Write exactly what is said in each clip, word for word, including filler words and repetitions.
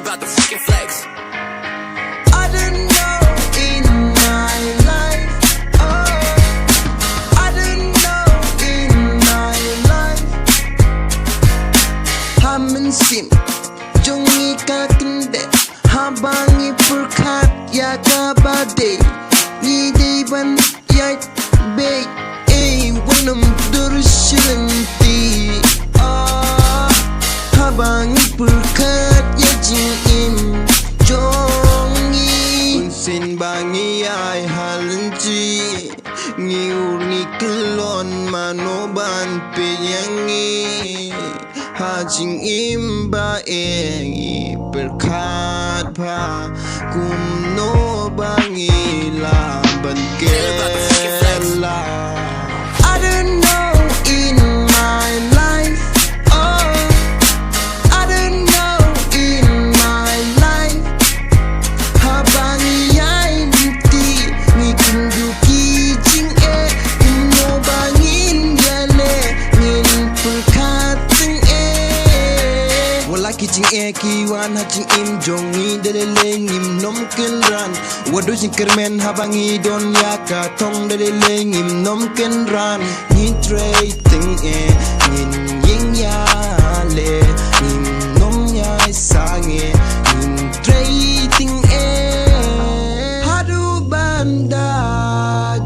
About the freaking flex. I don't know in my life. Oh, I don't know in my life. Ha mynsiem jong ngi ka kyndit, haba ngi pyrkhat ïa kaba dei, ngi dei ban ïaid beit, eh, wat nym dur shilynti. Ah, haba ngi pyrkhat ïa jingim jong ngi. Bun sien ba ngi ïai ha lynti, ngi ur ngi kyllon mano ban peit ïa ngi. Ha jingim ba ïeit ngi pyrkhat bha kumno ba ngi lah ban kylla. I don't know in my life. Oh, I don't know in my life. Haba ngi ïai lynti, ngi kynduh ki jingeh, kumno ba ngin ïaleh, ngin pyrkhat tyngeh. Wat la ki jingeh ki wan ha jingim jong ngi, da lei lei ngim nym kynran. Wat duh jingkyrmen haba ngi don ïa ka thong, da lei lei ngim nym kynran. Ngin trei tyngeh, ngin ïeng ïaleh, ngim nym ïai sangeh, ngin trei tyngeh. Haduh ban da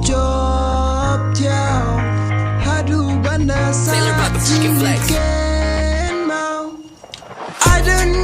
jop thiaw, haduh ban da sah jingkynmaw. I don't